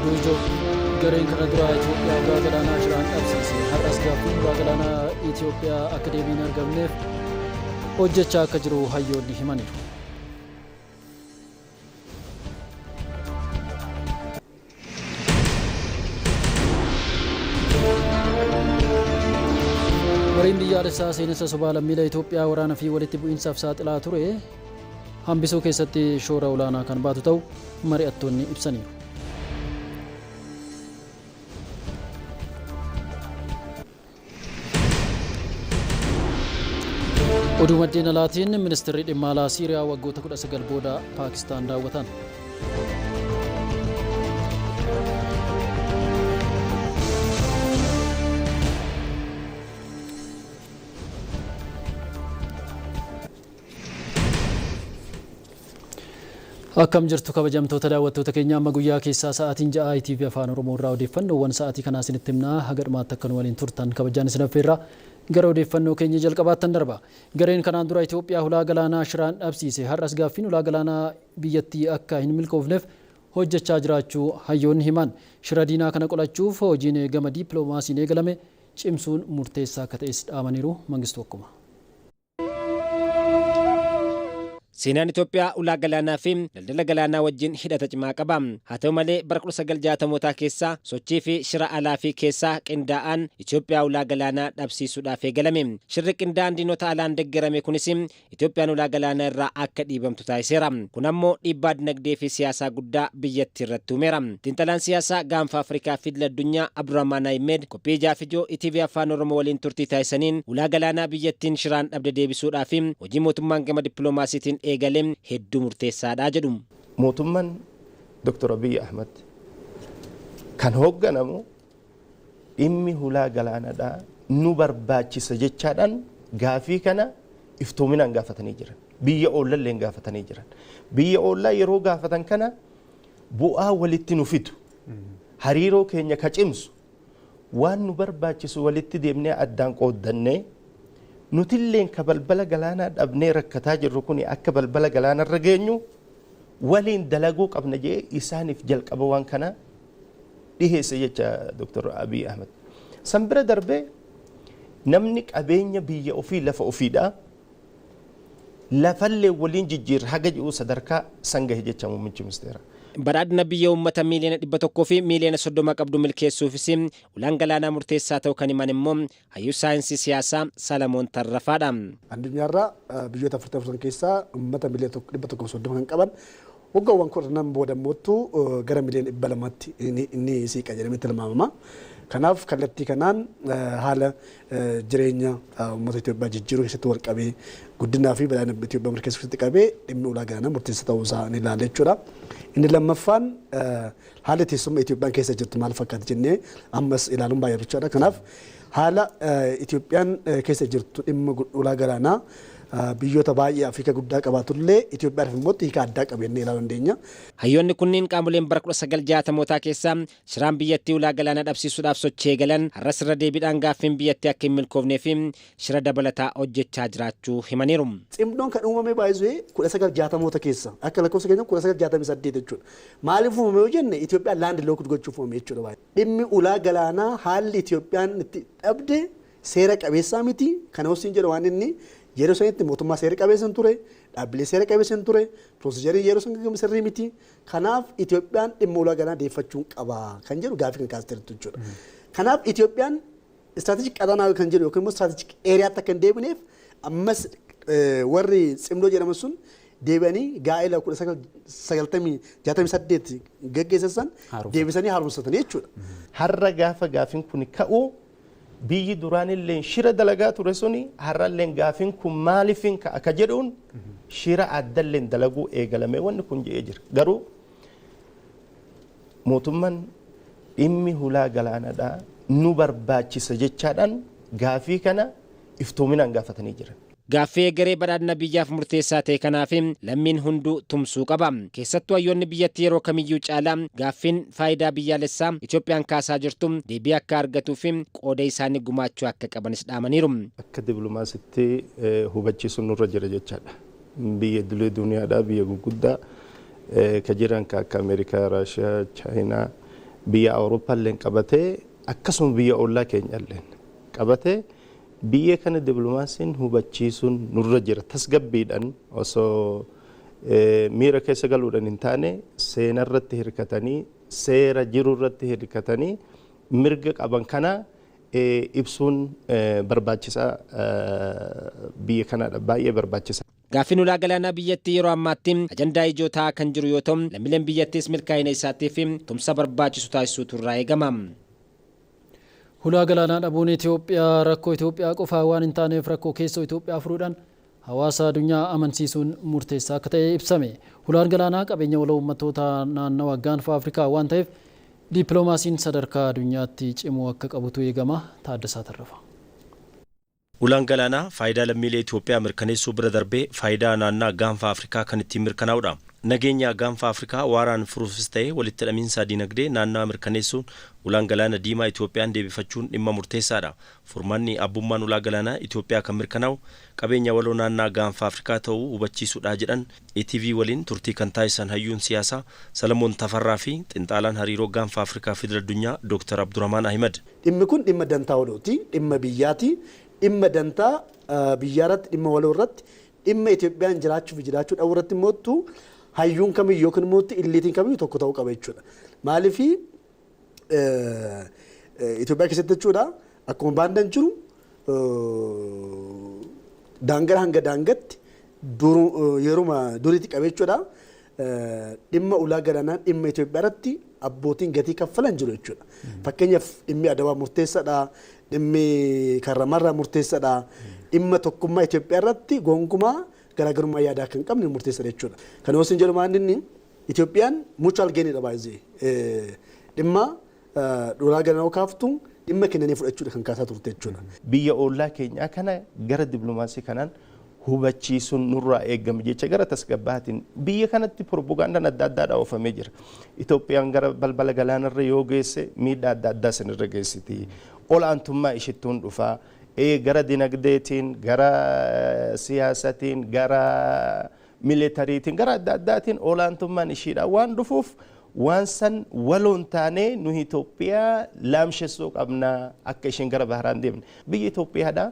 Oduu ijoo. Gareen kana dura Itoophiyaa ulaa galaanaa shiraan dhabsiise har'as gaaffiin ulaa galaanaa Itoophiyaa akka deebii hin argamneef hojjechaa akka jiru hayyoonni himaniiru. Mariin biyyaalessaa seenessa sobaa lammiilee Itoophiyaa waraana fi walitti bu'iinsaaf saaxilaa ture hambisuu keessatti shoora olaanaa kan baatu ta'u mari'attoonni ibsaniiru. Oduu maddeen alaatiin ministeerri dhimma alaa Siiriyaa waggoota 19 booda Paakistaan daawwatan. Akkam jirtu kabajamtoota daawwattoota keenya? Amma guyyaa keessaa sa'aatiin 6, ITV Afaan Oromoo irraa odeeffannoowwan sa'aatii kanaa isinitti himnaa. Haga dhumaatti akka nu waliin turtan kabajaan isin affeerra. Gara odeeffannoo keenya jalqabaattan darba. Gareen kanaan dura Itoophiyaa hulaa galaanaa shiraan dhabsiise har'as gaaffiin ulaa galaanaa biyyattii akka hin milkoofneef hojjechaa jiraachuu hayyoonni himan. Shira diinaa kana qolachuuf hojiin gama dippiloomaasiin eegalame cimsuun murteessaa akka ta'es dhaamaniiru. Mangistuu Akkuma. Seenaan Itoophiyaa ulaa galaanaa fi daldala galaanaa wajjin hidhata cimaa qaba. Haa ta'u malee, bara 1960mootaa keessa sochii fi shira alaa fi keessaa qindaa'aan Itoophiyaa ulaa galaanaa dhabsiisuudhaaf eegalame. Shirri qindaa'aan diinota alaan deeggarame kunis Itoophiyaan ulaa galaanaa irraa akka dhiibamtu taasiseera. Kun ammoo dhiibbaa dinagdee fi siyaasaa guddaa biyyattii irratti uumeera. Xiinxalaan siyaasaa gaanfa Afrikaa fi idil addunyaa Abdurrahmaan Ahimed qophii Ijaaf Ijoo ETV Afaan Oromoo waliin turtii taasisaniin, ulaa galaanaa biyyattiin shiraan dhabde deebisuudhaaf hojii mootummaan gama dippiloomaasiitiin eegale hedduu murteessaadha jedhu. Mootummaan Dr. Abiy Ahmad kan hoogganamu dhimmi hulaa galaanaadhaa nu barbaachisa jechaadhaan gaafii kana iftoominaan gaafatanii jiran. Biyya oollallee gaafatanii jiran. Biyya oollaa yeroo gaafatan kana bu'aa walitti nu fidu, hariiroo keenya ka cimsu, waan nu barbaachisu walitti deemnee addaan qooddannee, nutilleen ka balbala galaanaa dhabnee rakkataa jirru kun akka balbala galaanarra geenyu waliin dalaguu qabna jee isaaniif jalqaba waan kana dhiheesse jecha Dr. Abiy Ahmed. San bira darbee namni qabeenya biyya ofii, lafa ofiidha, lafallee waliin jijjiirra haga ji'uu sadarkaa san gahe jecha muummichi ministeera. Badhaadhina biyya uummata miiliyoona 100 fi miiliyoona 30 qabdu milkeessuufis ulaan galaanaa murteessaa ta'uu kan himan immoo hayyuu saayinsii siyaasaa Salamoon Tarrafaadha. Addunyaarraa biyyoota 44 keessaa uummata miiliyoona 130 kan qaban waggaawwan 10 booda immoo gara miiliyoona 200tti inni siiqa jedhamee tilmaamama. Kanaaf kallattii kanaan haala jireenya uummata Itoophiyaa jijjiiruu keessatti wal qabee, guddinaa fi badhaadhina Itoophiyaa mirkaneessuu keessatti qabee, dhimmi ulaa galaanaa murteessaa ta'uu isaa ni ilaalla jechuudha. Inni lammaffaan haala teessuma Itoophiyaan keessa jirtu maal fakkaata jennee ammas ilaaluun baay'ee barbaachisaadha. Kanaaf haala Itoophiyaan keessa jirtu dhimma ulaa galaanaa biyyoota baay'ee Afrikaa guddaa qabaatullee Itoophiyaadhaaf immoo hiika addaa qaba jennee ilaaluu dandeenya. Hayyoonni kunniin qaamoleen bara 1960mootaa keessa shiraan biyyattii ulaa galaanaa dhabsiisuudhaaf sochii eegalan har'as irra deebiidhaan gaaffiin biyyattii akka hin milkoofnee fi shira dabalataa hojjechaa jiraachuu himaniiru. Cimdoon kan uumame baay'isee 1960moota keessa, akka lakkoofsa keenya 1968 jechuudha. Maaliif uumame yoo jenne, Itoophiyaan land locked gochuuf uumame jechuudha. Dhimmi ulaa galaanaa haalli Itoophiyaan itti dhabde seera qabeessaa miti. Kana hoosiin jedhu waan inni yeroo sanitti mootummaa seera qabeessa hin ture, dhaabbilee seera qabeessa hin ture, procedure yeroo san sirrii miti. Kanaaf Itoophiyaan dhimma ulaa galaanaa deeffachuun qaba kan jedhu gaafii kan kaastee jechuudha. Kanaaf Itoophiyaan strategic qaxanaa kan jedhu yookiin immoo strategic areaatti akka hin deebineef ammas warri cimdoo jedhaman sun deebi'anii gaa'ela 1968 gaggeessan san deebisanii haaromsatanii jechuudha. Har'a gaafa gaafiin kun ka'u, biyyi duraanillee shira dalagaa ture suni har'allee gaafiin kun maaliifin ka'a ka jedhuun shira addallee dalaguu eegalame wanni kun jedhee jira. Garuu mootummaan dhimmi hulaa galaanaadhaa nu barbaachisa jechaadhaan gaafii kana iftoominaan gaafatanii jiran. Gaaffii egeree badhaadhina biyyaaf murteessaa ta'e kanaaf lammiin hunduu tumsuu qaba. Keessattuu hayyoonni biyyattii yeroo kamiyyuu caalaa gaaffiin faayidaa biyyaalessaa Itoophiyaan kaasaa jirtu deebii akka argatuu fi qooda isaanii gumaachuu akka qabanis dhaamaniiru. Akka dippiloomaasitti hubachiisuun nurra jira jechaadha. Biyya idilee duniyaadhaa, biyya gurguddaa ka jiran ka akka Ameerikaa, Raashiyaa, Chaayinaa, Biyya Awurooppaallee qabatee, akkasuma biyya ollaa keenyallee qabatee, biyya kana dippiloomaasiin hubachiisuun nurra jira. Tasgabbiidhaan, osoo miira keessa galuudhaan hin taane, seenarratti hirkatanii, seera jiru irratti hirkatanii, mirga qaban kana ibsuun barbaachisaa biyya kanaadha, baay'ee barbaachisa. Gaaffiin ulaa galaanaa biyyattii yeroo ammaatti ajandaa ijoo ta'aa kan jiru yoo ta'u, lammiileen biyyattiis milkaa'ina isaatiif tumsa barbaachisu taasisuutu irraa eegama. Hulaa galaanaa dhabuun Itoophiyaa rakkoo Itoophiyaa qofaa waan hin taaneef, rakkoo keessoo Itoophiyaa furuudhaan hawaasa addunyaa amansiisuun murteessaa akka ta'e ibsame. Hulaan galaanaa qabeenya waloo uummattoota naannawa Gaanfa Afrikaa waan ta'eef, dippiloomaasiin sadarkaa addunyaatti cimuu akka qabutu eegama. Taaddasaa Tarrafa. Ulaan galaanaa faayidaa lammiilee Itoophiyaa mirkaneessuu bira darbee faayidaa naannaa Gaanfa Afrikaa kan ittiin mirkanaa'udha. Nageenya Gaanfa Afrikaa waaraan furuufis ta'e walitti hidhamiinsa dinagdee naannawaa mirkaneessuun ulaan galaana diimaa Itoophiyaan deebifachuun dhimma murteessaadha. Furmaanni abbummaan ulaa galaanaa Itoophiyaa kan mirkanaa'u qabeenya waloo naannaa Gaanfa Afrikaa ta'uu hubachiisuudha jedhan ETV waliin turtii kan taasisan hayyuun siyaasaa Salamoon Tafarraa fi xinxaalaan hariiroo Gaanfa Afrikaa fi addunyaa Dr. Abdurrahmaan Ahimad. Dhimmi kun dhimma dantaa walooti, dhimma biyyaati, dhimma dantaa biyyaa irratti, dhimma waloo irratti, dhimma Itoophiyaan jiraachuu fi jiraachuu dhabuu irratti immoo hayyuun kamiyyuu yookiin immoo illiitiin kamiyyuu tokko ta'uu qaba jechuudha. Maaliif, Itoophiyaa keessatti jechuudha, akkuma baandan jiru daangaa hanga daangatti yeruma duriitti qabe jechuudha. Dhimma ulaa galaanaa, dhimma Itoophiyaa irratti abbootiin gatii kaffalan jiru jechuudha. Fakkeenyaaf, dhimmi Adawaa murteessaadha, dhimmi Karramarraa murteessaadha, dhimma tokkummaa Itoophiyaa irratti gonkumaa garaagarummaa yaadaa kan qabne murteessaadha jechuudha. Kana osoo hin jedhu, maal, inni Itoophiyaan mutual gainidha baay'ee. Dhimma ulaa galaanaa kaaftu dhimma kennanii fudhachuudha kan kaasaa turte jechuudha. Biyya ollaa keenyaa kana gara dippiloomaasii kanaan hubachiisuun nurraa eegama jecha gara tasgabbaatiin. Biyya kanatti propagandaan adda addaadha oofamee jira. Itoophiyaan gara balbala galaanarra yoo geesse miidhaa adda addaa sanirra geessiti. Olaantummaa ishittuun dhufaa. Gara dinagdeetiin, gara siyaasatiin, gara militariitiin, gara adda addaatiin olaantummaan ishiidha waan dhufuuf, waan san waloon taanee nu Itoophiyaa laamshessuu qabnaa akka isheen gara baharaan deemne. Biyya Itoophiyaadha.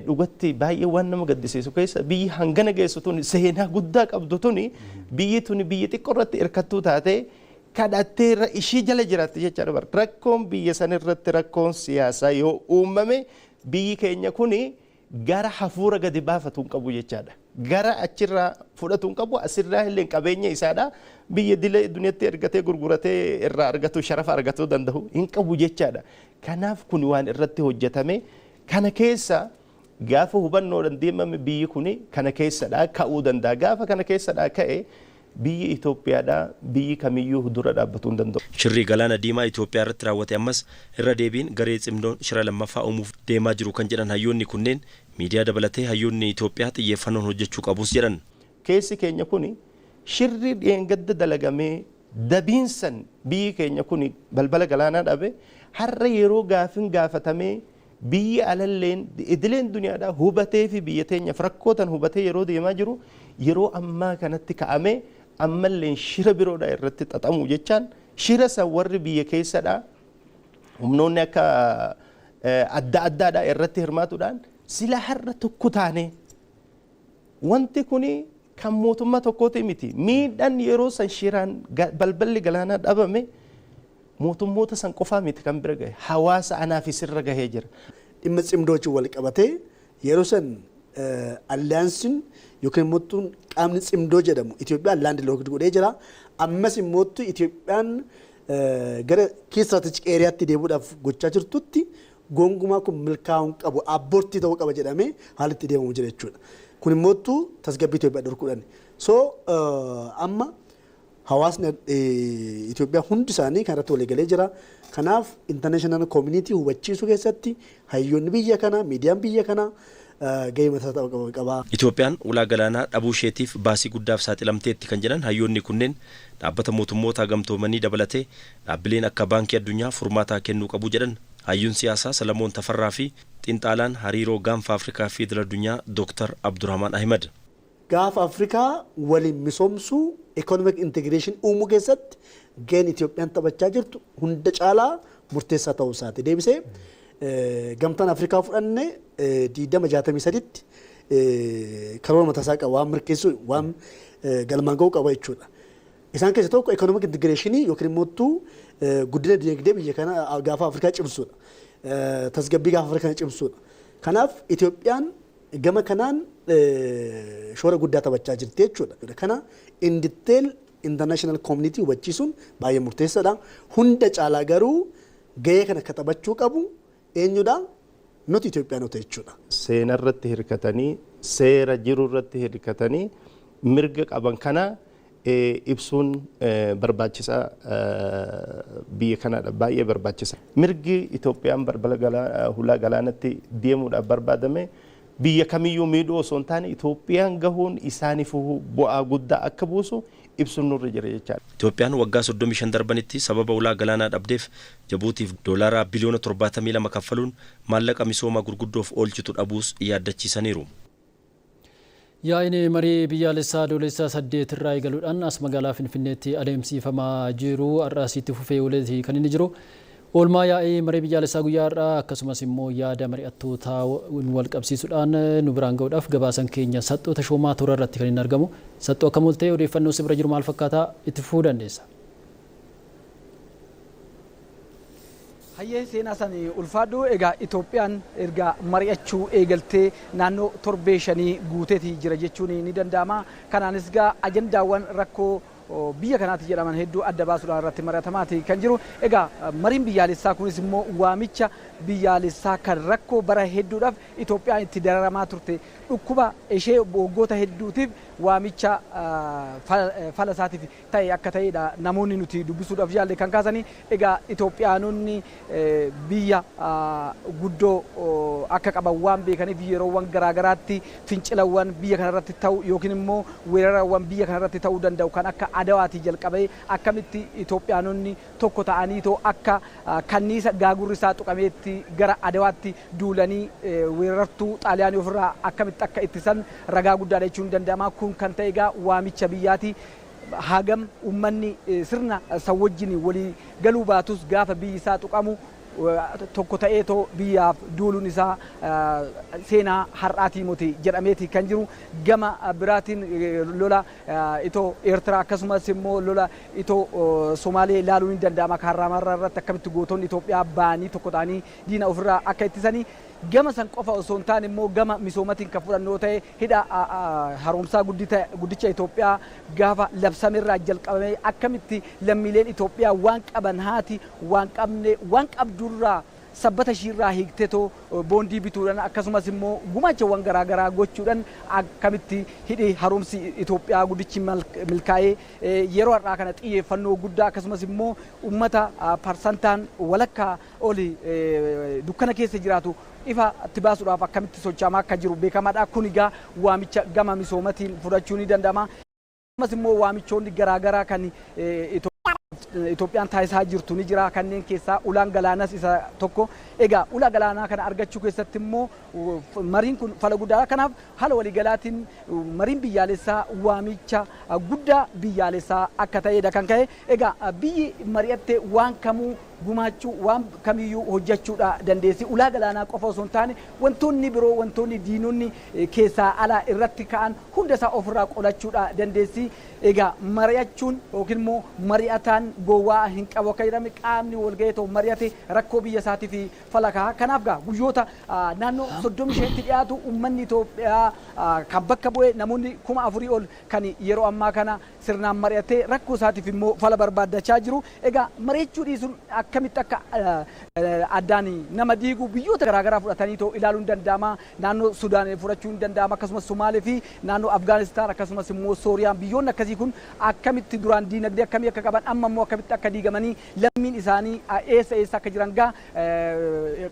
Dhugatti baay'ee waan nama gaddisiisu keessa, biyyi hangana geessu tuni, seenaa guddaa qabdu tuni, biyyi tuni biyya xiqqoo irratti hirkattuu taate kadhattee irra ishii jala jiraatti jechaadha bara. Rakkoon biyya san irratti, rakkoon siyaasaa yoo uumame, biyyi keenya kuni gara hafuura gadi baafatu hin qabu jechaadha. Gara achirraa fudhatu hin qabu, asirraa illee qabeenya isaadha. Biyya dilee duniyaatti ergatee gurguratee irraa argatu, sharafa argatuu danda'u hin qabu jechaadha. Kanaaf kun waan irratti hojjetame kana keessa gaafa hubannoodhaan deemame biyyi kuni kana keessadhaa ka'uu danda'a. Gaafa kana keessadhaa ka'e, biyyi Itoophiyaadhaa biyyi kamiyyuu dura dhaabbatuu hin danda'u. Shirri galaana diimaa Itoophiyaa irratti raawwate ammas irra deebiin garee cimdoon shira lammaffaa uumuuf deemaa jiru kan jedhan hayyoonni kunneen, miidiyaa dabalatee hayyoonni Itoophiyaa xiyyeeffannoon hojjechuu qabus jedhan. Keessi keenya kuni shirri dheengadda dalagamee dabiinsan biyyi keenya kuni balbala galaanaa dhabe, har'a yeroo gaafin gaafatamee biyyi alalleen idileen duniyaadhaa hubatee fi biyya teenyaaf rakkootan hubatee yeroo deemaa jiru, yeroo ammaa kanatti ka'amee ammalleen shira biroodha irratti xaxamu jechaan, shira san warri biyya keessadhaa humnoonni akka adda addaadhaa irratti hirmaatuudhaan sila har'a tokko taane, wanti kuni kan mootummaa tokkooti miti. Miidhaan yeroo san shiraan balballi galaanaa dhabame mootummoota san qofaa miti kan bira gahe, hawaasa anaafis irra gahee jira. Dhimma cimdoo wajjin wal qabatee, yeroo san allianceiin yookiin immoo qaamni cimdoo jedhamu Itoophiyaan land locked godhee jira. Ammas immoo Itoophiyaan gara key strategic areatti deemuudhaaf gochaa jirtutti, gonkumaa kun milkaa'uu qabu, abbortii ta'uu qaba jedhamee haalli itti deemamu jira jechuudha. Kun immoo tasgabbii Itoophiyaa dhorkuudhaan. So amma hawaasni Itoophiyaa hundi isaanii kan irratti waliigalee jira. Kanaaf international community hubachiisuu keessatti hayyoonni biyya kanaa, miidiyaan biyya kanaa gahee mataa qaba. Itoophiyaan ulaa galaanaa dhabuu isheetiif baasii guddaaf saaxilamteetti kan jedhan hayyoonni kunneen, dhaabbata mootummoota gamtoomanii dabalatee dhaabbileen akka Baankii Addunyaa furmaataa kennuu qabu jedhan hayyuun siyaasaa Salamoon Tafarraa fi xinxaalaan hariiroo Gaanfa Afrikaa fi idil addunyaa Dr. Abdurrahmaan Ahimad. Gaafa Afrikaa waliin misoomsuu Economic integration uumuu keessatti gaheen Itoophiyaan taphachaa jirtu hunda caalaa murteessaa ta'uu isaati. Deebisee gamtaan Afrikaa fudhanne 2063tti karoora mataa isaa qaba, waan mirkeessu, waan galmaan ga'uu qaba jechuudha. Isaan keessa tokko economic integration yookiin immoo guddina dinagdee biyya kana gaafa Afrikaa cimsuudha. Tasgabbii gaafa Afrikaa cimsuudha. Kanaaf Itoophiyaan gama kanaan shoora guddaa taphachaa jirti jechuudha. Kana in detail international community hubachiisuun baay'ee murteessaadha. Hunda caalaa garuu gahee kana akka taphachuu qabu eenyudha? Nuti Itoophiyaanota jechuudha. Seena irratti hirkatanii, seera jiru irratti hirkatanii mirga qaban kana ibsuun barbaachisaa, biyya kanaadha baay'ee barbaachisa. Mirgi Itoophiyaan balbala hulaa galaanatti deemuudhaaf barbaadame biyya kamiyyuu miidhuu osoo hin taane Itoophiyaan gahuun isaaniif bu'aa guddaa akka buusu ibsuun nurra jira jechaadha. Itoophiyaan waggaa 35 darbanitti sababa ulaa galaanaa dhabdeef Jabuutiif doolaaraa biliyoona 72 kaffaluun maallaqa misoomaa gurguddoof oolchitu dhabuus yaaddachiisaniiru. Yaa'iin marii biyyaalessaa Adoolessa 8 irraa eegaluudhaan as magaalaa Finfinneetti adeemsifamaa jiru har'aasitti fufee ooleeti kan inni jiru. Oolmaa yaa'ii marii biyyaalessaa guyyaa har'aa akkasumas immoo yaada mari'attootaa wal qabsiisuudhaan nu biraan ga'uudhaaf gabaasan keenya Saxxoo Tashoomaa toora irratti kan inni argamu. Saxxoo, akkam ooltee? Odeeffannoo si bira jiru maal fakkaataa? Itti fufuu dandeessa. Hayyee seenaa san, ulfaadhu. Egaa Itoophiyaan erga mari'achuu eegaltee naannoo torbee 5 guuteeti jira jechuun ni danda'ama. Kanaanis egaa ajandaawwan rakkoo biyya kanaatti jedhaman hedduu adda baasuudhaan irratti mari'atamaati kan jiru. Egaa mariin biyyaalessaa kunis immoo waamicha biyyaalessaa kan rakkoo bara hedduudhaaf Itoophiyaan itti dararamaa turte, dhukkuba ishee waggoota hedduutiif waamicha fala isaatiif ta'e akka ta'edha namoonni nuti dubbisuudhaaf yaalle kan kaasanii. Egaa Itoophiyaanonni biyya guddoo akka qaban waan beekaniif yeroowwan garaagaraatti fincilawwan biyya kanarratti ta'u yookiin immoo weerarawwan biyya kanarratti ta'uu danda'u kan akka Adawaatii jalqabee akkamitti Itoophiyaanonni tokko ta'anii too akka kanniisa gaagurri isaa tuqameetti gara Adawaatti duulanii weerartuu Xaaliyaanii ofirraa akkamitti akka ittisan ragaa guddaadha jechuun danda'ama. Kun kan ta'e egaa waamicha biyyaati. Hagam uummanni sirna san wajjin walii galuu baatus gaafa biyyi isaa tuqamu tokko ta'ee too biyyaaf duuluun isaa seenaa har'aatii miti jedhameeti kan jiru. Gama biraatiin lola itoo Eertiraa akkasumas immoo lola itoo Somaalee ilaaluun ni danda'ama. Kaarraamarraa irratti akkamitti gootonni Itoophiyaa ba'anii tokko ta'anii diina ofirraa akka ittisanii, gama san qofa osoo hin taane immoo gama misoomatiin kan fudhannoo ta'e hidha haaromsaa guddicha Itoophiyaa gaafa labsamerraa jalqabamee akkamitti lammiileen Itoophiyaa waan qaban, haati waan qabne waan qabdurraa sabbata ishiirraa hiiktetoo boondii bituudhaan akkasumas immoo gumaachawwan garaagaraa gochuudhaan akkamitti hidhi haaromsi Itoophiyaa guddichi milkaa'ee yeroo har'aa kana xiyyeeffannoo guddaa akkasumas immoo uummata parsantaan walakkaa oli dukkana keessa jiraatu ifa itti baasuudhaaf akkamitti socho'amaa akka jiru beekamaadha. Kun egaa waamicha gama misoomatiin fudhachuu ni danda'ama. Akkasumas immoo waamichoonni garaagaraa kan Itoophiyaan taasisaa jirtu ni jira. Kanneen keessaa ulaan galaanas isa tokko. Egaa ulaa galaanaa kana argachuu keessatti immoo mariin kun fala guddaadha. Kanaaf haala waliigalaatiin mariin biyyaalessaa waamicha guddaa biyyaalessaa akka ta'edha kan ka'e. Egaa biyyi mari'attee waan kamuu gumaachuu, waan kamiyyuu hojjechuudha dandeessi. Ulaa galaanaa qofa osoo hin taane wantoonni biroo, wantoonni diinonni keessaa alaa irratti ka'an hunda isaa ofirraa qolachuudha dandeessi. Egaa mari'achuun yookiin immoo mari'ataan gowwaa hin qabu akka jedhame, qaamni walga'ee ta'u mari'ate rakkoo biyya isaatiif fala ka'a. Kanaaf gaa guyyoota naannoo 35tti dhiyaatu uummanni Itoophiyaa kan bakka bu'e namoonni 4,000 ol kan yeroo ammaa kana sirnaan mari'atee rakkoo isaatiif immoo fala barbaaddachaa jiru. Egaa mari'achuu dhiisuun akkamitti akka addaan nama diigu biyyoota garaagaraa fudhatanii too ilaaluun danda'ama. Naannoo Sudaan fudhachuun ni danda'ama. Akkasumas Somaalee fi naannoo Afgaanistaan akkasumas immoo Sooriyaan, biyyoonni akkasii kun akkamitti duraan diinagdee akkamii akka qaban, amma immoo akkamitti akka diigamanii lammiin isaanii eessa eessa akka jiran gaa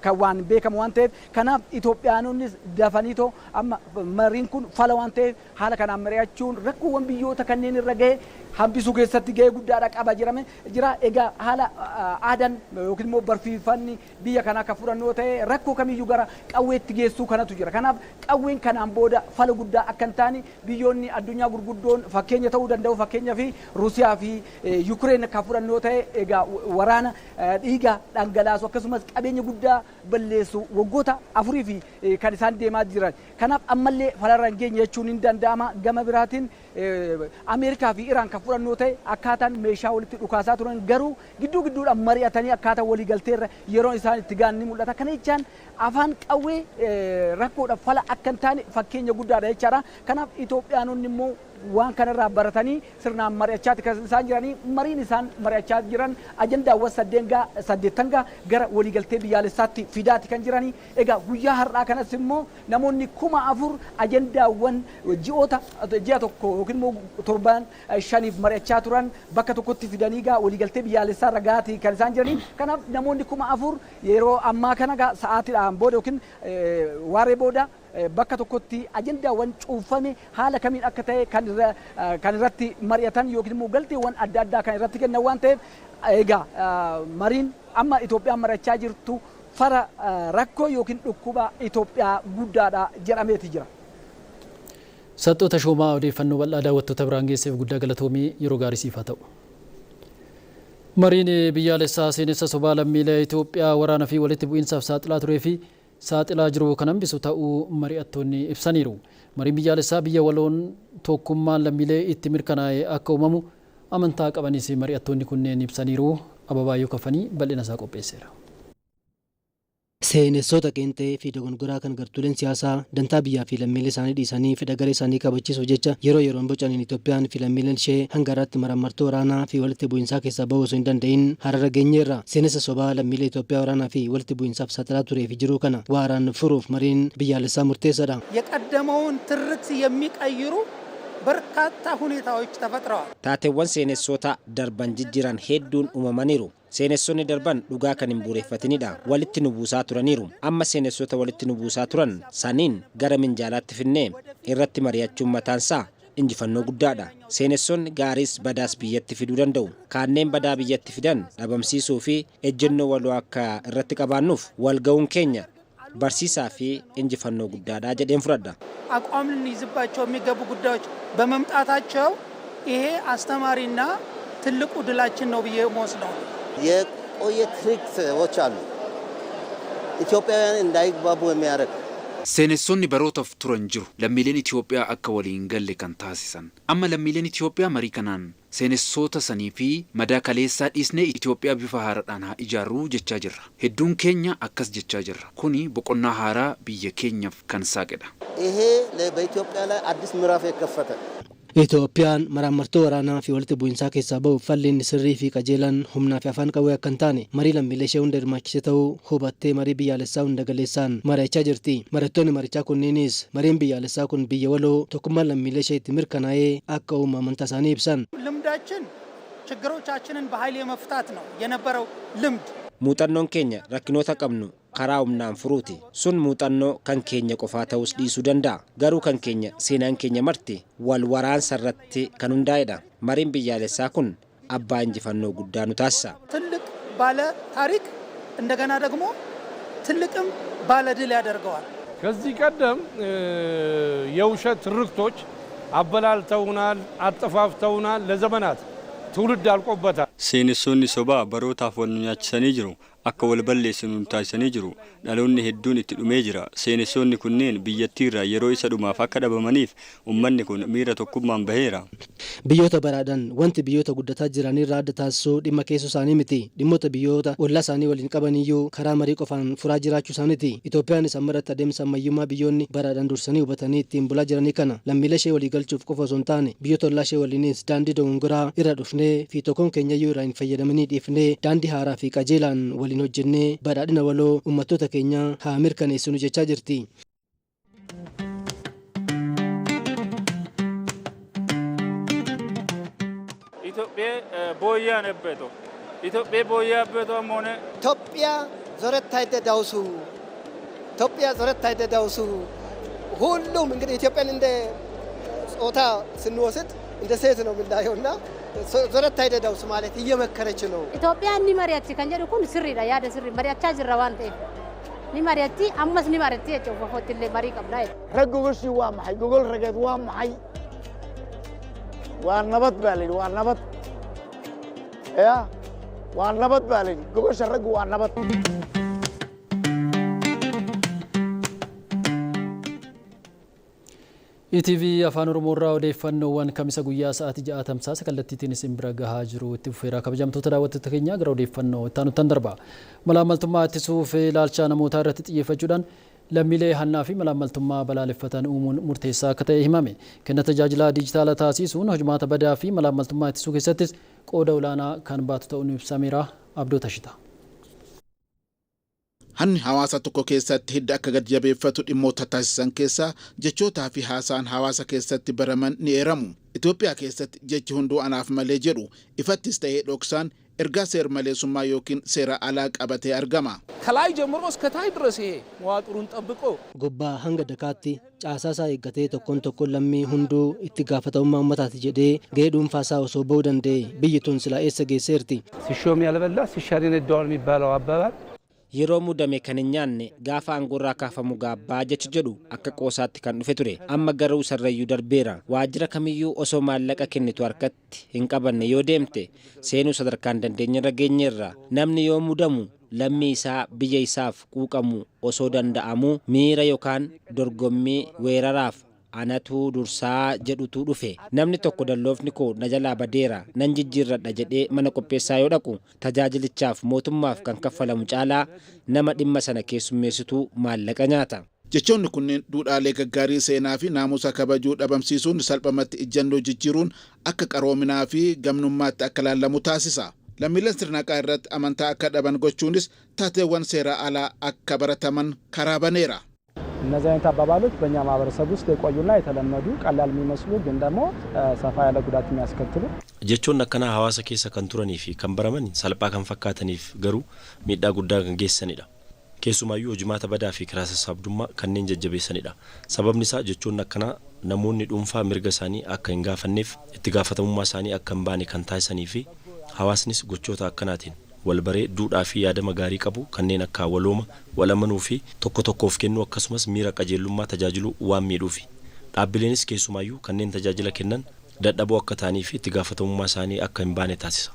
kan waan beekamu waan ta'eef, kanaaf Itoophiyaanonnis dafanii too amma mariin kun fala waan ta'eef haala kanaan mari'achuun rakkoowwan biyyoota kanneen irra gahe hambisuu keessatti gahee guddaadha qaba jedhame jira. Egaa haala aadaa Aadaan yookiin immoo barsiifanni biyya kanaa akka fudhannoo ta'e rakkoo kamiyyuu gara qawweetti geessuu kanatu jira. Kanaaf qawween kanaan booda fala guddaa akka hin taane biyyoonni addunyaa gurguddoon fakkeenya ta'uu danda'u. Fakkeenyaa fi Ruusiyaa fi Yukireen akka fudhannoo ta'e egaa waraana dhiiga dhangalaasu akkasumas qabeenya guddaa balleessu waggoota 4 fi kan isaan deemaa jiran. Kanaaf ammallee falarra hin geenye jechuun hin danda'ama. Gama biraatiin Ameerikaa fi Iraan kan fudhannoo ta'e akkaataan meeshaa walitti dhukaasaa turan garuu gidduu gidduudhaan mari'atanii akkaataa walii galteerra yeroon isaan itti ga'an ni mul'ata. Kana jechaan afaan qawwee rakkoodhaaf fala akka hin taane fakkeenya guddaadha jechaadha. Kanaaf Itoophiyaanonni immoo waan kanarraa baratanii sirnaan mari'achaa kan isaan jiranii mariin isaan mari'achaa jiran ajandaawwan 8 gara waliigaltee biyyaalessaatti fidaati kan jiranii. Egaa guyyaa har'aa kanas immoo namoonni 4000 ajandaawwan ji'a tokko yookiin immoo torban 5 mari'achaa turan bakka tokkotti fidanii gaa waliigaltee biyyaalessaa irra gaati kan isaan jiranii. Kanaaf namoonni 4000 yeroo ammaa kana gaa sa'aatiidhaan booda yookiin waaree booda bakka tokkotti ajandaawwan cuunfame haala kamiin akka ta'e kan irratti mari'atan yookiin immoo galteewwan adda addaa kan irratti kennan waan ta'eef egaa mariin amma Itoophiyaan mari'achaa jirtu fara rakkoo yookiin dhukkuba Itoophiyaa guddaadha jedhameeti jira. Saxxoota Shoomaa odeeffannoo bal'aa daawwattoota biraan geesseef guddaa galatoomii yeroo gaarii siif haa ta'u. Mariin biyyaalessaa seenessa sobaa lammiilee Itoophiyaa waraana fi walitti bu'iinsaaf saaxilaa turee fi saaxilaa jiru kan hambisu ta'uu mari'attoonni ibsaniiru. Mariin biyyaalessaa biyya waloon tokkummaan lammiilee itti mirkanaa'e akka uumamu amantaa qabanis mari'attoonni kunneen ibsaniiru. Ababaayyoo Kafanii bal'ina isaa qopheesseera. Seenessoota qeenxee fi dogongoraa kan gartuuleen siyaasaa dantaa biyyaa fi lammiilee isaanii dhiisanii fedha garee isaanii kabachiisuuf jecha yeroo yeroon bocaniin Itoophiyaan fi lammiileen ishee hanga irratti maraamartoo waraanaa fi walitti bu'iinsaa keessaa bahuu osoo hin danda'in harara geenyeerra. Seenessa sobaa lammiilee Itoophiyaa waraanaa fi walitti bu'iinsaaf saaxilaa turee fi jiruu kana waaraan furuuf mariin biyyaalessaa murteessaadha. የቀደመውን ትርክት የሚቀይሩ በርካታ ሁኔታዎች ተፈጥረዋል። Taateewwan seenessoota darban jijjiiran hedduun uumamaniiru. Seenessonni darban dhugaa kan hin bu'uureffatinidha. Walitti nu buusaa turaniiru. Amma seenessota walitti nu buusaa turan saniin gara minjaalaatti finnee irratti mari'achuun mataansaa injifannoo guddaadha. Seenessonni gaariis badaas biyyatti fiduu danda'u. Kanneen badaa biyyatti fidan dhabamsiisuu fi ejjennoo waloo akka irratti qabaannuuf wal ga'uun keenya barsiisaa fi injifannoo guddaadha jedheen fudhadha. አቋም ልንይዝባቸው የሚገቡ ጉዳዮች በመምጣታቸው ይሄ አስተማሪና ትልቁ ድላችን ነው ብዬ የምወስደው። የቆየ ትርክቶች አሉ ኢትዮጵያውያን እንዳይግባቡ የሚያደርግ Seenessonni barootaaf turan jiru lammiileen Itoophiyaa akka waliin galle kan taasisan. Amma lammiileen Itoophiyaa marii kanaan seenessoota sanii fi madaa kaleessaa dhiisnee Itoophiyaa bifa haaraadhaan haa ijaarruu jechaa jirra. Hedduun keenya akkas jechaa jirra. Kuni boqonnaa haaraa biyya keenyaaf kan saaqedha. ይሄ በኢትዮጵያ ላይ አዲስ ምዕራፍ የከፈተ Itoophiyaan maraamartoo waraanaa fi walitti bu'iinsaa keessaa bahuuf falli inni sirrii fi qajeelaan humnaa fi afaan qawwee akka hin taane marii lammiilee ishee hunda hirmaachise ta'uu hubattee marii biyyaalessaa hunda galeessaan mari'achaa jirti. Mari'attoonni marichaa kunneenis mariin biyyaalessaa kun biyya waloo tokkummaan lammiilee ishee itti mirkanaa'ee akka uumu amantaa isaanii ibsan. ልምዳችን ችግሮቻችንን በኃይል የመፍታት ነው የነበረው ልምድ። Muuxannoon keenya rakkinoota qabnu karaa humnaan furuuti. Sun muuxannoo kan keenya qofaa ta'us dhiisuu danda'a. Garuu kan keenya seenaan keenya marti wal waraansa irratti kan hundaa'edha. Mariin biyyaalessaa kun abbaa injifannoo guddaa nu taasisa. ትልቅ ባለ ታሪክ እንደገና ደግሞ ትልቅም ባለ ድል ያደርገዋል። ከዚህ ቀደም የውሸት ትርክቶች አበላልተውናል፣ አጠፋፍተውናል። ለዘመናት ትውልድ አልቆበታል። Seenessoonni sobaa barootaaf wal nu nyaachisanii jiru. Akka wal balleessinu nu taasisanii jiru. Dhaloonni hedduun itti dhumee jira. Seenessoonni kunneen biyyattiirraa yeroo isa dhumaaf akka dhabamaniif uummanni kun miira tokkummaan baheera. Biyyoota baraadhaan wanti biyyoota guddataa jiranirraa adda taasisuu dhimma keessoo isaanii miti. Dhimmoota biyyoota ollaa isaanii waliin qabaniyyuu karaa marii qofaan furaa jiraachuu isaaniiti. Itoophiyaanis amma irratti adeemsa ammayyummaa biyyoonni baraadhaan dursanii hubatanii ittiin bulaa jiranii kana lammiilee ishee walii galchuuf qofa osoo hin taane biyyoota ollaa ishee waliinis daandii dogongoraa irra dhufnee fi tokkoon keenyayyuu irraa hin fayyadamanii dhiifnee daandii haaraa fi qajeelaan waliin hojjennee badhaadhina waloo uummattoota keenyaa haa mirkaneessinu jechaa jirti. ኢትዮጵያ ዞረታይደ ዳውሱ ኢትዮጵያ ዞረታይደ ዳውሱ ሁሉም እንግዲህ ኢትዮጵያን እንደ ጾታ ስንወስድ እንደ ሴት ነው የምናየውና ዞረት አይደዳውስ ማለት እየመከረች ነው። ኢትዮጵያ ni mari'atti kan jedhu kun sirriidha yaada sirrii mari'achaa jirra waan ta'eef ni mari'atti ammas ni mari'atti jechuudha ofitti illee marii qabna jechuudha. Rag gogoshii waa maxay gogol rageed waa maxay waa nabad baa la yidhi waa nabad ya waa nabad baa la yidhi gogosha raggu waa nabad. ETV Afaan Oromoo irraa odeeffannoowwan kamisa guyyaa sa'aatii 6 tamsaasa kallattiitiin isin bira gahaa jiru itti fufeera. Kabajamtoota daawwattoota keenyaa gara odeeffannoo itti aanutti darba. Malaammaltummaa ittisuuf ilaalcha namootaa irratti xiyyeeffachuudhaan lammiilee hannaa fi malaammaltummaa balaaleffatan uumuun murteessaa akka ta'e himame. Kenna tajaajila dijitaala taasisuun hojmaata badaa fi malaammaltummaa ittisuu keessattis qooda olaanaa kan baatu ta'uun ibsameera. Abdoo Tashita. Hanni hawaasa tokko keessatti hidda akka gad jabeeffatu dhimmoota taasisan keessaa jechootaa fi haasaan hawaasa keessatti baraman ni eeramu. Itoophiyaa keessatti jechi hunduu anaaf malee jedhu ifattis ta'ee dhoksaan ergaa seer maleessummaa yookiin seera alaa qabatee argama. ከላይ ጀምሮ እስከ ታች ድረስ ይሄ መዋቅሩን ጠብቆ Gubbaa hanga dakaatti caasaa isaa eeggatee tokkoon tokkoon lammii hunduu itti gaafatamummaa uummataati jedhee gahee dhuunfaa isaa osoo bahuu danda'e biyyi tun silaa eessa geesseerti. ሲሾም ያልበላ ሲሻር ይነዳዋል የሚባለው አባባል Yeroo muudame kan hin nyaanne gaafa aangoorraa kaafamu gaabbaa jechi jedhu akka qoosaatti kan dhufe ture. Amma garuu sarrayyuu darbeera. Waajjira kamiyyuu osoo maallaqa kennitu harkatti hin qabanne yoo deemte seenuu sadarkaan dandeenyerra geenyeerra. Namni yoo muudamu lammii isaa biyya isaaf quuqamu osoo danda'amu miira yookaan dorgommii weeraraaf anatu dursaa jedhutu dhufe. Namni tokko dalloofni koo na jalaa badeera nan jijjiirradha jedhee mana qopheessaa yoo dhaqu tajaajilichaaf mootummaaf kan kaffalamu caalaa nama dhimma sana keessummeessitu maallaqa nyaata. Jechoonni kunneen duudhaalee gaggaarii seenaa fi naamusa kabajuu dhabamsiisuun salphumatti ijjannoo jijjiiruun akka qaroominaa fi gamnummaatti akka laallamu taasisa. Lammiileen sirna haqaa irratti amantaa akka dhaban gochuunis taateewwan seera alaa akka barataman karaa baneera. እነዚህ አይነት አባባሎች በእኛ ማህበረሰብ ውስጥ የቆዩና የተለመዱ ቀላል የሚመስሉ ግን ደግሞ ሰፋ ያለ ጉዳት የሚያስከትሉ Jechoonni akkanaa hawaasa keessa kan turanii fi kan baraman salphaa kan fakkaataniif garuu miidhaa guddaa kan geessanidha. Keessumaayyuu hojimaata badaa fi kiraa sassaabdummaa kanneen jajjabeessanidha. Sababni isaa jechoonni akkanaa namoonni dhuunfaa mirga isaanii akka hin gaafanneef itti gaafatamummaa isaanii akka hin baane kan taasisanii fi hawaasnis gochoota akkanaatiin wal baree duudhaa fi yaadama gaarii qabu kanneen akka walooma, wal amanuu fi tokko tokkoof kennuu akkasumas miira qajeelummaa tajaajiluu waan miidhuufi. Dhaabbileenis keessumaayyuu kanneen tajaajila kennan dadhaboo akka ta'anii fi itti gaafatamummaa isaanii akka hin baane taasisa.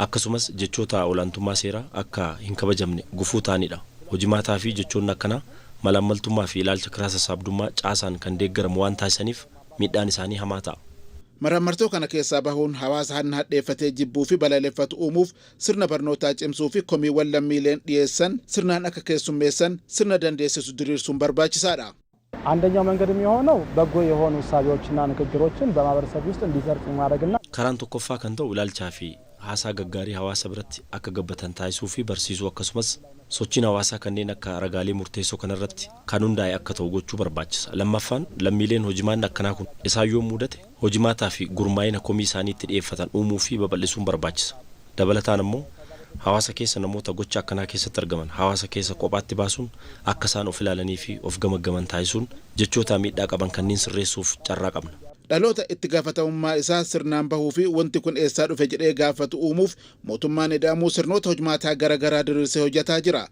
Akkasumas jechoota olaantummaa seeraa akka hin kabajamne gufuu ta'anidha. Hojimaataa fi jechoonni akkanaa malaammaltummaa fi ilaalcha kiraa sassaabdummaa caasaan kan deeggaramu waan taasisaniif miidhaan isaanii hamaa ta'a. Maraamartoo kana keessaa bahuun hawaasa hanna hadheeffatee jibbuu fi balaaleffatu uumuuf sirna barnootaa cimsuu fi komiiwwan lammiileen dhiyeessan sirnaan akka keessummeessan sirna dandeessisu diriirsuun barbaachisaadha. አንደኛው መንገድ የሚሆነው በጎ የሆኑ እሳቤዎችና ንግግሮችን በማህበረሰብ ውስጥ እንዲሰርጽ ማድረግና Karaan tokkoffaa kan ta'u ilaalchaa fi haasaa gaggaarii hawaasa biratti akka gabbatan taasisuu fi barsiisuu akkasumas sochiin hawaasaa kanneen akka ragaalee murteessoo kanarratti kan hundaa'e akka ta'u gochuu barbaachisa. Lammaffaan lammiileen hojimaanni akkanaa kun isaan yoo mudate hojimaataa fi gurmaa'ina komii isaanii itti dhiyeeffatan uumuu fi babal'isuun barbaachisa. Dabalataan immoo hawaasa keessa namoota gocha akkanaa keessatti argaman hawaasa keessa kophaatti baasuun akka isaan of ilaalanii fi of gamaggaman taasisuun jechoota miidhaa qaban kanneen sirreessuuf carraa qabna. Dhaloota itti gaafatamummaa isaa sirnaan bahuu fi wanti kun eessaa dhufe jedhee gaafatu uumuuf mootummaan ida'amuu sirnoota hojmaataa garaa garaa diriirsee hojjetaa jira.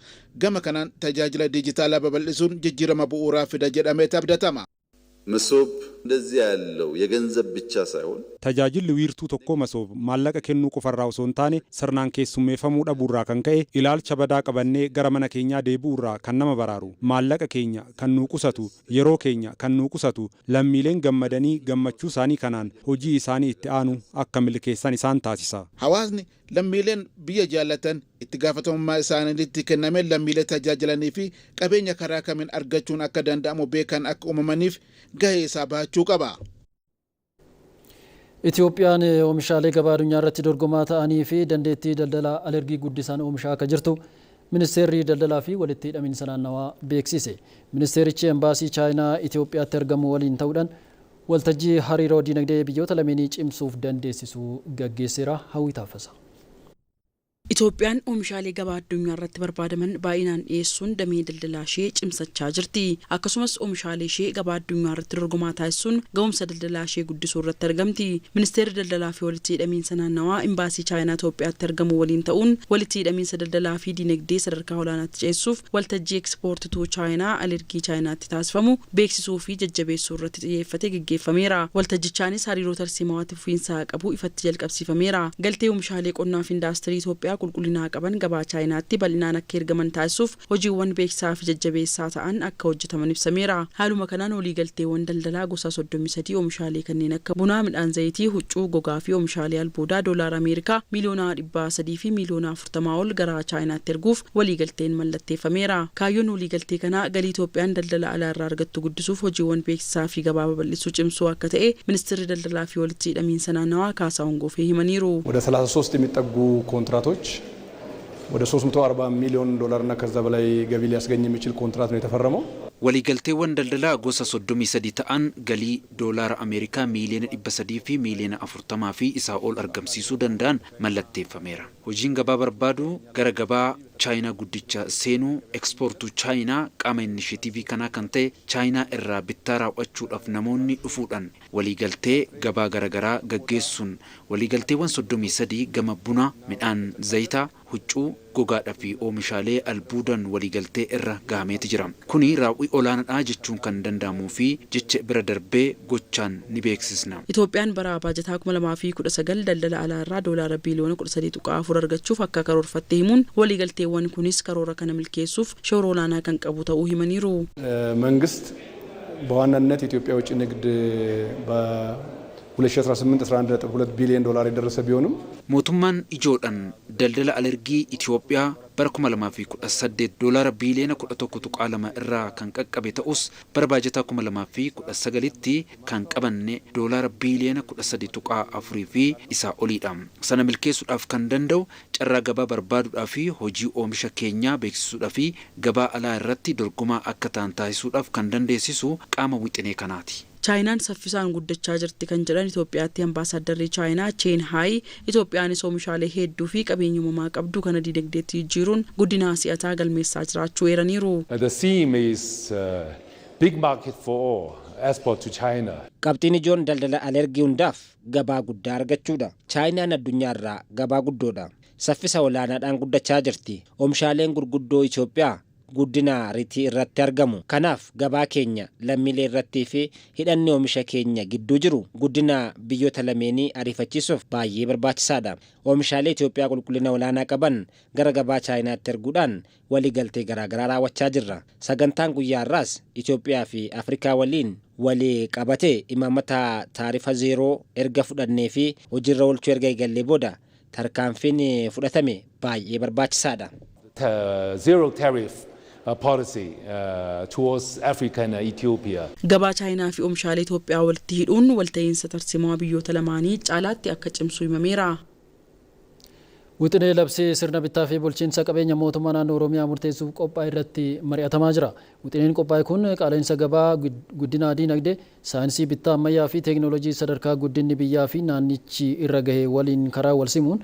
Gama kanaan tajaajila dijitaalaa babal'isuun jijjiirama bu'uuraa fida jedhamee abdatama. መሶብ እንደዚህ ያለው የገንዘብ ብቻ ሳይሆን Tajaajilli wiirtuu tokkoo Masoob maallaqa kennuu qofarraa osoo hin taane sirnaan keessummeeffamuu dhabuurraa kan ka'e ilaalcha badaa qabannee gara mana keenyaa deebi'uurraa kan nama baraaru, maallaqa keenya kan nuu qusatu, yeroo keenya kan nuu qusatu, lammiileen gammadanii gammachuu isaanii kanaan hojii isaanii itti aanu akka milkeessan isaan taasisa. Hawaasni lammiileen biyya jaallatan itti gaafatamummaa isaaniitti kenname lammiilee tajaajilanii fi qabeenya karaa kamiin argachuun akka danda'amu beekan akka uumamaniif gahee isaa bahachuu qaba. Itoophiyaan oomishaalee gabaa addunyaa irratti dorgomaa ta'anii fi dandeettii daldala alergii guddisaan oomishaa akka jirtu ministeerri daldalaa fi walitti hidhamiinsa naannawaa beeksise. Ministeerichi embaasii Chaayinaa Itoophiyaatti argamu waliin ta'uudhaan waltajjii hariiroo dinagdee biyyoota lameenii cimsuuf dandeessisu gaggeesseera. Hawwii Taaffasa. Itoophiyaan oomishaalee gabaa addunyaa irratti barbaadaman baay'inaan dhiyeessuun damee daldalaa ishee cimsachaa jirti. Akkasumas oomishaalee ishee gabaa addunyaa irratti dorgomaa taasisuun ga'umsa daldalaa ishee guddisuu irratti argamti. Ministeerri daldalaa fi walitti hidhamiinsa naannawaa imbaasii Chaayinaa Itoophiyaatti argamu waliin ta'uun walitti hidhamiinsa daldalaa fi diinagdee sadarkaa olaanaatti ceesisuuf waltajjii ekspoortituu Chaayinaa alergii Chaayinaatti taasifamu beeksisuu fi jajjabeessuu irratti xiyyeeffatee gaggeeffameera. Waltajjichaanis hariiroo tarsiimawaatti fufiinsa qabu ifatti jalqabsiifameera. Galtee oomishaalee qonnaa fi indaastirii Itoophiyaa qulqullina qaban gabaa Chaayinaatti bal'inaan akka ergaman taasisuuf hojiiwwan beeksisaa fi jajjabeessaa ta'an akka hojjetaman ibsameera. Haaluma kanaan waliigalteewwan daldalaa gosa 33 oomishaalee kanneen akka bunaa, midhaan zayitii, huccuu, gogaa fi oomishaalee albuudaa doolaara Ameerikaa miliyoona 300 fi miliyoona 40 ol gara Chaayinaatti erguuf waliigalteen mallatteeffameera. Kaayyoon waliigaltee kanaa galii Itoophiyaan daldala alaa irraa argattu guddisuuf hojiiwwan beeksisaa fi gabaa babal'isuu cimsuu akka ta'e ministeerri daldalaa fi walitti hidhamiinsa naannawaa Kaasaahun Goofee himaniiru. ወደ 33 የሚጠጉ ኮንትራቶች ወደ 340 ሚሊዮን ዶላር እና ከዛ በላይ ገቢ ሊያስገኝ የሚችል ኮንትራት ነው የተፈረመው። Waliigalteewwan daldalaa gosa 33 ta'an galii doolaara Ameerikaa miiliyoona 300 fi miiliyoona 40 fi isaa ol argamsiisuu danda'an mallatteeffameera. Hojiin gabaa barbaadu gara gabaa Chaayinaa guddicha seenuu ekspoortuu Chaayinaa qaama inisheetiivii kanaa kan ta'e Chaayinaa irraa bittaa raawwachuudhaaf namoonni dhufuudhaan waliigaltee gabaa garaagaraa gaggeessuun waliigalteewwan 33 gama buna, midhaan zayitaa, huccuu, gogaadhaa fi oomishaalee albuudaan waliigaltee irra gahameeti jira. Kuni raawwii olaanaadha jechuun kan danda'amuu fi jecha bira darbee gochaan ni beeksisna. Itoophiyaan bara baajataa 2019 daldala alaa irraa doolaara biiliyoona 13.4 argachuuf akka karoorfatte himuun waliigalteewwan kunis karoora kana milkeessuuf shoora olaanaa kan qabu ta'uu himaniiru. መንግስት በዋናነት የኢትዮጵያ ውጭ ንግድ በ2018 11.2 ቢሊዮን ዶላር የደረሰ ቢሆንም Mootummaan ijoodhaan daldala alergii Itoophiyaa bara 2018 doolaara biiliyoona 11.2 irraa kan qaqqabe ta'us bara baajataa 2019tti kan qabanne doolaara biiliyoona 13.4 fi isaa oliidha. Sana milkeessuudhaaf kan danda'u carraa gabaa barbaaduudhaa fi hojii oomisha keenyaa beeksisuudhaa fi gabaa alaa irratti dorgomaa akka ta'an taasisuudhaaf kan dandeessisu qaama wixinee kanaati. Chaayinaan saffisaan guddachaa jirti kan jedhan Itoophiyaatti ambaasaaddarri Chaayinaa Cheen Haayi Itoophiyaanis oomishaalee hedduu fi qabeenya uumamaa qabdu kana diinagdeetti jijjiiruun guddina si'ataa galmeessaa jiraachuu eeraniiru. The theme is big market for all, export to China. Qabxiin ijoon daldala alergii hundaaf gabaa guddaa argachuudha. Chaayinaan addunyaarraa gabaa guddoodha. Saffisa olaanaadhaan guddachaa jirti. Oomishaaleen gurguddoo Itoophiyaa guddina riitii irratti argamu. Kanaaf gabaa keenya lammiilee irrattii fi hidhanni oomisha keenya gidduu jiru guddina biyyoota lameenii ariifachiisuuf baay'ee barbaachisaadha. Oomishaalee Itoophiyaa qulqullina olaanaa qaban gara gabaa Chaayinaatti erguudhaan waliigaltee garaagaraa raawwachaa jirra. Sagantaan guyyaa har'aas Itoophiyaa fi Afrikaa waliin walii qabatee imaammata taarifa zeeroo erga fudhannee fi hojiirra oolchuu erga eegallee booda tarkaanfiin fudhatame baay'ee barbaachisaadha. Zero tariff policy towards Africa and Ethiopia. Gabaa Chaayinaa fi oomishaalee Itoophiyaa walitti hidhuun walta'iinsa tarsiimoo biyyoota lamaanii caalaatti akka cimsu himameera. Wixinee labsii sirna bittaa fi bulchiinsa qabeenya mootummaa naannoo Oromiyaa murteessuuf qophaa'e irratti mari'atamaa jira. Wixineen qophaa'e kun qaala'insa gabaa, guddina diinagdee, saayinsii bittaa ammayyaa fi teekinooloojii sadarkaa guddinni biyyaa fi naannichi irra gahe waliin karaa wal simuun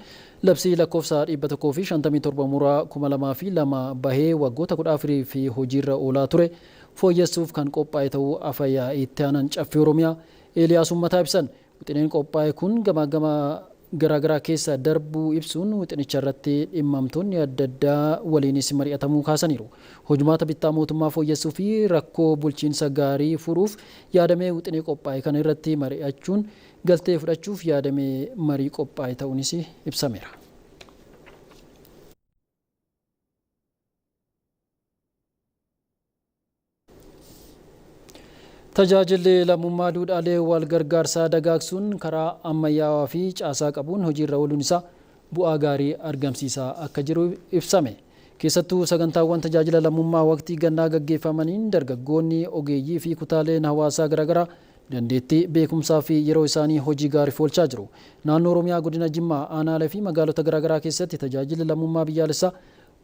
labsii lakkoofsa 157 muraa 2002 bahee waggoota 14 fi hojiirra oolaa ture fooyyessuuf kan qophaa'e ta'uu afyaa'ii itti aanaan caffee Oromiyaa Eeliyaas Ummataa ibsan. Wixineen qophaa'e kun gamaa gama garaagaraa keessa darbuu ibsuun wixinicha irratti dhimmamtoonni adda addaa waliinis mari'atamuu kaasaniiru. Hojumaata bittaa mootummaa fooyyessuu fi rakkoo bulchiinsa gaarii furuuf yaadamee wixinee qophaa'e kana irratti mari'achuun galtee fudhachuuf yaadamee marii qophaa'e ta'uunis ibsameera. Tajaajilli lammummaa duudhaalee wal gargaarsaa dagaagsuun karaa ammayyaawaa fi caasaa qabuun hojiirra ooluun isaa bu'aa gaarii argamsiisaa akka jiru ibsame. Keessattuu sagantaawwan tajaajila lammummaa waqtii gannaa gaggeeffamaniin dargaggoonni ogeeyyii fi kutaaleen hawaasaa garaagaraa dandeettii beekumsaa fi yeroo isaanii hojii gaariif oolchaa jiru. Naannoo Oromiyaa godina Jimmaa aanaalee fi magaalota garaagaraa keessatti tajaajilli lammummaa biyyaalessaa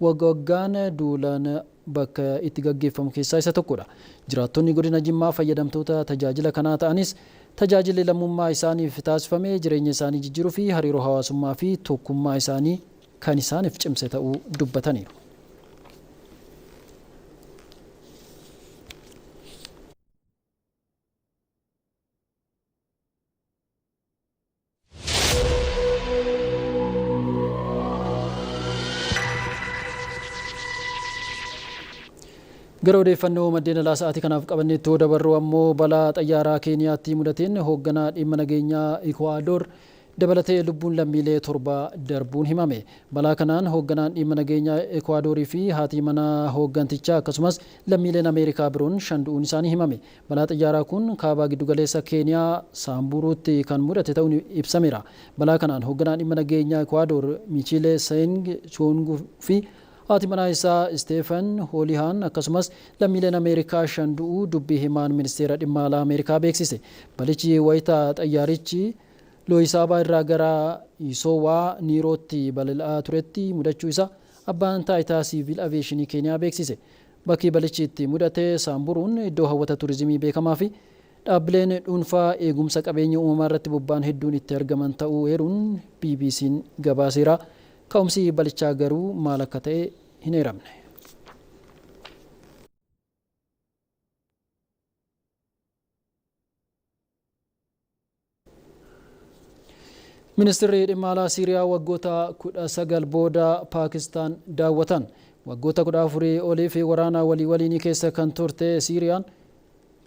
waggaan duulaan bakka itti gaggeeffamu keessaa isa tokkodha. Jiraattonni godina Jimmaa fayyadamtoota tajaajila kanaa ta'anis tajaajilli lammummaa isaaniif taasifame jireenya isaanii jijjiiruu fi hariiroo hawaasummaa fi tokkummaa isaanii kan isaaniif cimse ta'uu dubbataniiru. Gara odeeffannoo maddeen alaa sa'aatii kanaaf qabanneetti dabarru ammoo balaa xayyaaraa Keeniyaatti mudateen hoogganaa dhimma nageenyaa Ikwaador dabalatee lubbuun lammiilee 7 darbuun himame. Balaa kanaan hoogganaan dhimma nageenyaa Ikwaadorii fi haati manaa hooggantichaa akkasumas lammiileen Ameerikaa biroon 5 du'uun isaanii himame. Balaa xayyaaraa kun kaabaa giddugaleessa Keeniyaa Saamburuutti kan mudate ta'uun ibsameera. Balaa kanaan hoogganaan dhimma nageenyaa Ikwaadoor Michiilee Seng Choonguu fi haati manaa isaa Isteefan Hoolihaan akkasumas lammiileen Ameerikaa 5 du'uu dubbii himaan ministeera dhimma alaa Ameerikaa beeksise. Balichi wayitaa xayyaarichi Looyisaabaa irraa gara Isowaa Niirootti balali'aa turetti mudachuu isaa abbaan taayitaa siviil aviyeeshinii Keeniyaa beeksise. Bakki balichi itti mudate Saamburuun iddoo hawwata turizimii beekamaa fi dhaabbileen dhuunfaa eegumsa qabeenya uumamaa irratti bobba'an hedduun itti argaman ta'uu eeruun BBC'n gabaaseera. Ka'umsi balichaa garuu maal akka ta'e hin eeramne. Ministeerri dhimma alaa Siiriyaa waggoota 19 booda Paakistaan daawwatan. Waggoota 14 oliif waraana walii waliinii keessa kan turte Siiriyaan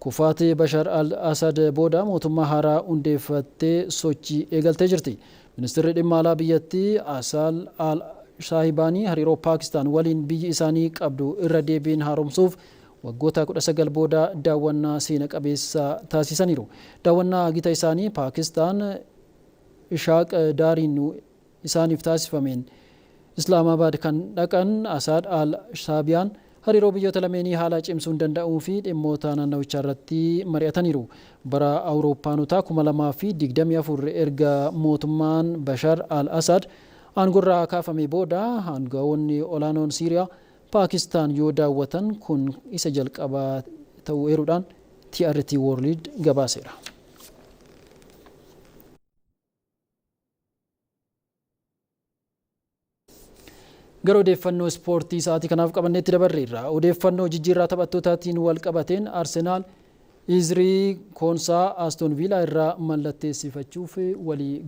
kufaatii Bashar al-Asad booda mootummaa haaraa hundeeffattee sochii eegaltee jirti. Ministeerri dhimma alaa biyyattii Asaal al-Shaahibaanii hariiroo Paakistaan waliin biyyi isaanii qabdu irra deebiin haaromsuuf waggoota 19 booda daawwannaa seena qabeessa taasisaniiru. Daawwannaa gita isaanii Paakistaan Ishaaq Daariin isaaniif taasifameen Islaamabaad kan dhaqan Asaad al-Shaabiyaan hariiroo biyyoota lameenii haala cimsuun danda'uu fi dhimmoota naannawichaa irratti mari'ataniiru. Bara Awurooppaanotaa 2024 erga mootummaan Bashar al-Asad aangorraa kaafame booda aangawoonni olaanoon Siiriyaa Paakistaan yoo daawwatan kun isa jalqabaa ta'uu eeruudhaan TRT World gabaaseera. Gara odeeffannoo ispoortii sa'aatii kanaaf qabanneetti dabarreerra. Odeeffannoo jijjiirraa taphattootaatiin wal qabateen Arsenaal Izrii Koonsaa Aston Villaa irraa mallatteessifachuuf walii